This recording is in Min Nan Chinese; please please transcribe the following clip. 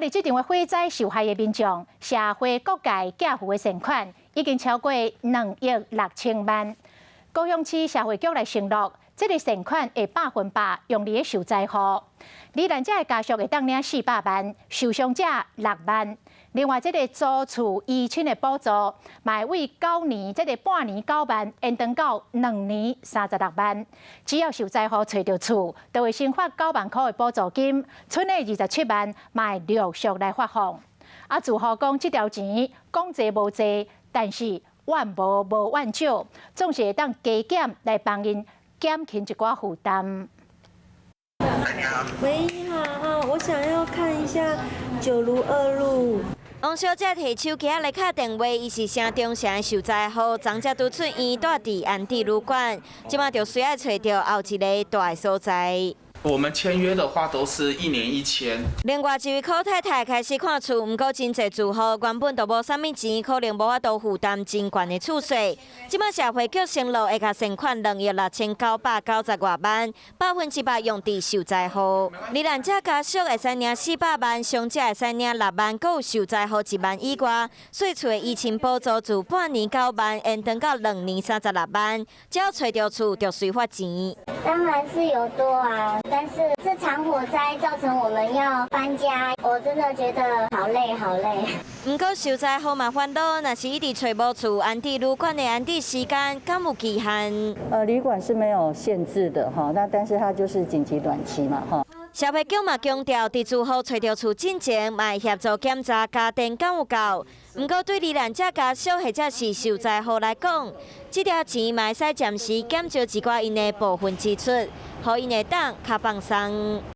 佇這場的火災受害的民眾，社會各界寄付的善款已經超過2億6千萬。高雄市社會局來承諾，這个善款會100%用佇咧受災戶。罹難者的家屬會當領400萬，受傷者6萬。另外，這个租厝遺親的補助，嘛會為九年，這个半年9萬，延長到2年36萬。只要受災戶揣著厝，就會先發9萬箍的補助金，賰的27萬，嘛會陸續來發放。啊，住戶講這條錢講濟無濟，但是怨無無怨少，總是會當加減來幫𪜶減輕一寡負擔。喂，你好，我想要看一下九如二路。王小姐提手機來敲電話，伊是城中城的受災戶，昨才拄出院，蹛佇安置旅館，這馬就需要揣著後一个蹛的所在。我們簽約的話都是一年一簽。另外一位柯太太開始看厝，毋過真濟住戶原本就無啥物錢，可能無法度負擔真懸的厝稅。這馬社會局承諾會共善款2億6990外萬，100%用佇受災戶。罹難者家屬會使領400萬，傷者會使領6萬，閣有受災戶1萬以外，稅厝的遺親補助自半年9萬延長到2年36萬，只要揣著厝就隨發錢。當然是有多啊，但是這場火災造成我們要搬家，我真的覺得好累好累。毋過受災戶嘛煩惱，若是一直揣無厝，安置旅館的安置時間敢有期限？旅館是沒有限制的哈，那但是它就是緊急短期嘛哈。社會局嘛強調，佇住戶揣著厝進前，嘛會協助檢查家電敢有夠。毋過對罹難者家屬或者是受災戶來講，這條錢嘛會使暫時減少一寡𪜶的部分支出，予𪜶會當較放鬆。